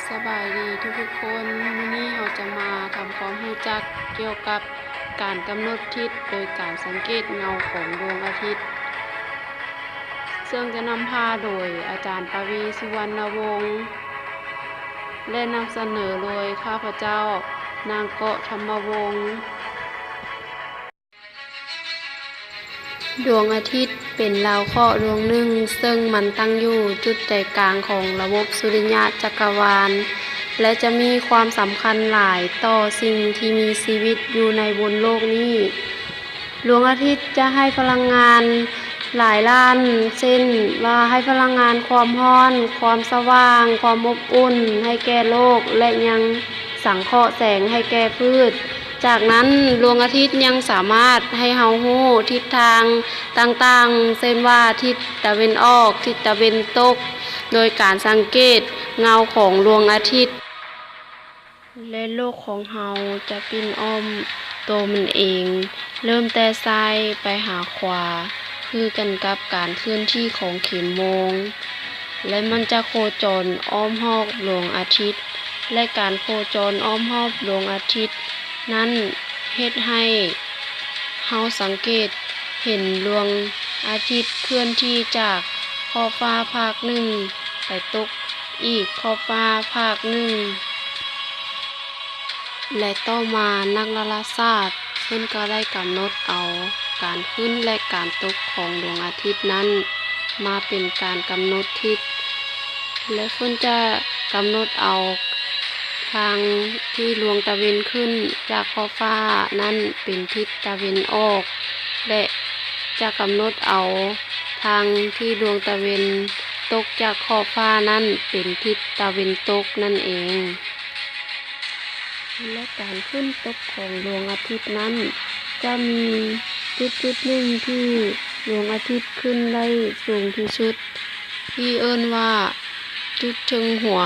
ສະບາຍດີທຸກໆຄົນ, ມື້ນີ້ເຮົາຈະມາທຳຄວາມຮູ້ຈັກກ່ຽວກັບການກຳນົດທິດໂດຍການສັງເກດເງົາຂອງດວງອາທິດ, ເຊິ່ງຈະນຳພາໂດຍອາຈານປະວີ ສຸວັນນະວົງ ແລະ ນຳສະເໜີໂດຍຂ້າພະເຈົ້າ ນາງເກາະ ທຳມະວົງ. ດວງອາທິດເປັນດາວເຄາະດວງໜຶ່ງ, ເຊິ່ງມັນຕັ້ງຢູ່ຈຸດໃຈກາງຂອງລະບົບສຸລິຍະຈັກກະວານ ແລະ ຈະມີຄວາມສຳຄັນຫຼາຍຕໍ່ສິ່ງທີ່ມີຊີວິດຢູ່ໃນບົນໂລກນີ້. ດວງອາທິດຈະໃຫ້ພະລັງງານຫຼາຍດ້ານ, ເຊັ່ນວ່າໃຫ້ພະລັງງານຄວາມຮ້ອນ, ຄວາມສະຫວ່າງ, ຄວາມອົບອຸ່ນໃຫ້ແກ່ໂລກ ແລະ ຍັງສັງເຄາະແສງໃຫ້ແກ່ພືດ. ຈາກນັ້ນ, ດວງອາທິດຍັງສາມາດໃຫ້ເຮົາຮູ້ທິດທາງຕ່າງໆ, ເຊັ່ນວ່າທິດຕາເວັນອອກ, ທິດຕາເວັນຕົກ, ໂດຍການສັງເກດເງົາຂອງດວງອາທິດ. ແລະ ໂລກຂອງເຮົາຈະປິ່ນອ້ອມໂຕມັນເອງ, ເລີ່ມແຕ່ຊ້າຍໄປຫາຂວາ, ຄືກັນກັບການເຄື່ອນທີ່ຂອງເຂັມໂມງ, ແລະ ມັນຈະໂຄຈອນອ້ອມຮອບດວງອາທິດ, ແລະ ການໂຄຈອນອ້ອມຮອບດວງອາທິດນັ້ນເຮັດໃຫ້ເຮົາສັງເກດເຫັນດວງອາທິດເຄື່ອນທີ່ຈາກຂອບຟ້າພາກໜຶ່ງໄປຕົກ ອີກຂອບຟ້າພາກໜຶ່ງ ແລະ ຕໍ່ມານັກດາລາສາດເພິ່ນກໍໄດ້ກຳນົດເອົາການຂຶ້ນ ແລະ ການຕົກຂອງດວງອາທິດນັ້ນມາເປັນການກຳນົດທິດ ແລະ ເພິ່ນຈະກຳນົດເອົາທາງທີ່ດວງຕາເວັນຂຶ້ນຈາກຂອບຟ້ານັ້ນເປັນທິດຕາເວັນອອກ ແລະ ຈະກຳນົດເອົາທາງທີ່ດວງຕາເວັນຕົກຈາກຂອບຟ້ານັ້ນເປັນທິດຕາເວັນຕົກນັ້ນເອງ. ແລະ ການຂຶ້ນຕົກຂອງດວງອາທິດນັ້ນ ຈະມີຈຸດຈຸດໜຶ່ງທີ່ດວງອາທິດຂຶ້ນໄດ້ສູງທີ່ສຸດ ທີ່ເອີ້ນວ່າຈຸດເທິງຫົວ,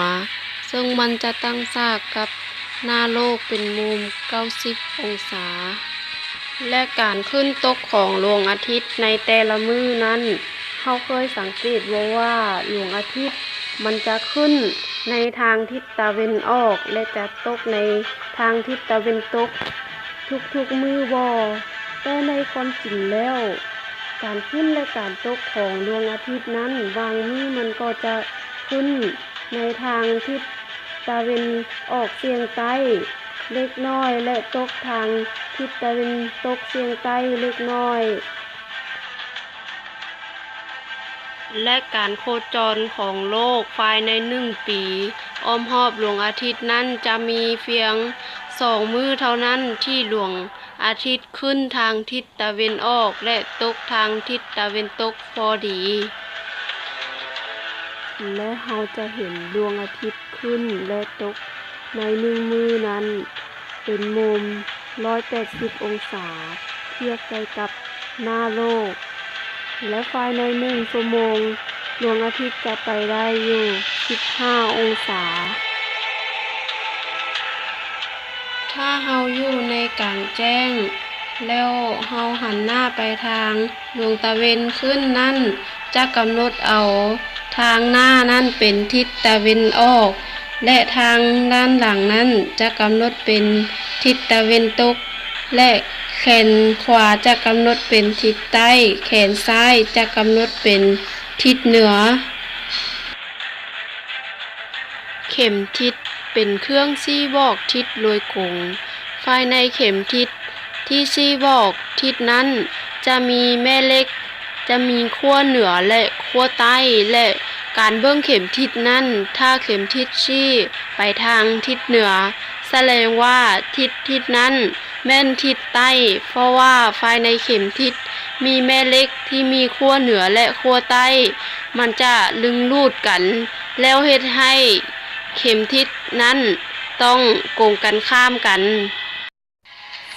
ເຊິ່ງມັນຈະຕັ້ງສາກກັບໜ້າໂລກເປັນມຸມເກົ້າສິບອົງສາ. ແລະ ການຂຶ້ນຕົກຂອງດວງອາທິດໃນແຕ່ລະມື້ນັ້ນ, ເຮົາເຄີຍສັງເກດບໍ່ວ່າດວງອາທິດມັນຈະຂຶ້ນໃນທາງທິດຕາເວັນອອກ ແລະ ຈະຕົກໃນທາງທິດຕາເວັນຕົກທຸກໆມື້ບໍ່? ແຕ່ໃນຄວາມຈິງແລ້ວ, ການຂຶ້ນ ແລະ ການຕົກຂອງດວງອາທິດນັ້ນ ບາງມື້ມັນກໍຈະຂຶ້ນໃນທາງທິດຕາເວັນອອກສ່ຽງໃຕ້ເລັກນ້ອຍ ແລະ ຕົກທາງທິດຕາເວັນຕົກສ່ຽງໃຕ້ເລັກນ້ອຍ. ແລະ ການໂຄຈອນຂອງໂລກພາຍໃນໜຶ່ງປີ ອ້ອມຮອບດວງອາທິດນັ້ນ ຈະມີພຽງສອງມື້ເທົ່ານັ້ນທີ່ດວງອາທິດຂຶ້ນທາງທິດຕາເວັນອອກ ແລະ ຕົກທາງທິດຕາເວັນຕົກພໍດີ. ແລະ ເຮົາຈະເຫັນດວງອາທິດ ຂຶ້ນ ແລະ ຕົກໃນໜຶ່ງມື້ນັ້ນເປັນມຸມຮ້ອຍແປດສິບອົງສາ ທຽບໃສ່ກັບໜ້າໂລກ ແລະ ພາຍໃນໜຶ່ງຊົ່ວໂມງ ດວງອາທິດຈະໄປໄດ້ຢູ່ສິບຫ້າອົງສາ. ຖ້າເຮົາຢູ່ໃນກາງແຈ້ງ ແລ້ວເຮົາຫັນໜ້າໄປທາງດວງຕາເວັນຂຶ້ນນັ້ນ ຈະກຳນົດເອົາທາງໜ້ານັ້ນເປັນທິດຕາເວັນອອກ ແລະ ທາງດ້ານຫຼັງນັ້ນຈະກຳນົດເປັນທິດຕາເວັນຕົກ ແລະ ແຂນຂວາຈະກຳນົດເປັນທິດໃຕ້, ແຂນຊ້າຍຈະກຳນົດເປັນທິດເໜືອ. ເຂັມທິດເປັນເຄື່ອງຊີ້ບອກທິດໂດຍກົງ. ພາຍໃນເຂັມທິດທີ່ຊີ້ບອກທິດນັ້ນ ຈະມີແມ່ເຫຼັກ, ຈະມີຂົ້ວເໜືອ ແລະ ຂົ້ວໃຕ້ ແລະ ການເບິ່ງເຂັມທິດນັ້ນ, ຖ້າເຂັມທິດຊີ້ໄປທາງທິດເໜືອ, ສະແດງວ່າທິດ, ທິດນັ້ນ ແມ່ນທິດໃຕ້, ເພາະວ່າພາຍໃນເຂັມທິດມີແມ່ເຫຼັກທີ່ມີຂົ້ວເໜືອ ແລະ ຂົ້ວໃຕ້, ມັນຈະດຶງດູດກັນ ແລ້ວເຮັດໃຫ້ເຂັມທິດນັ້ນຕ້ອງກົງກັນຂ້າມກັນ.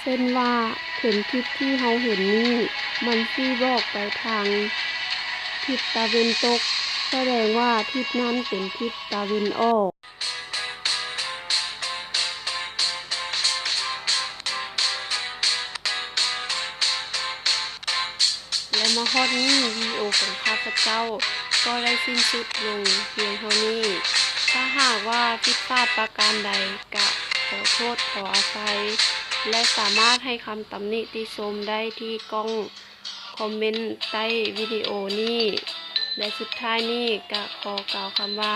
ເຊັ່ນວ່າ ເຂັມທິດທີ່ເຮົາເຫັນນີ້ ມັນຊີ້ບອກໄປທາງທິດຕາເວັນຕົກ, ສະແດງວ່າທິດນັ້ນເປັນທິດຕາເວັນອອກ. ແລະ ມາຮອດນີ້ ວິດີໂອຂອງຂ້າພະເຈົ້າກໍໄດ້ສິ້ນສຸດລົງພຽງເທົ່ານີ້. ຖ້າຫາກວ່າຜິດພາດປະການໃດ ກະຂໍໂທດຂໍອະໄພ ແລະ ສາມາດໃຫ້ຄຳຕຳໜິຕິຊົມໄດ້ທີ່ກ່ອງຄອມເມັນໃຕ້ວິດີໂອນີ້ ແລະ ສຸດທ້າຍນີ້ກະຂໍກ່າວຄຳວ່າ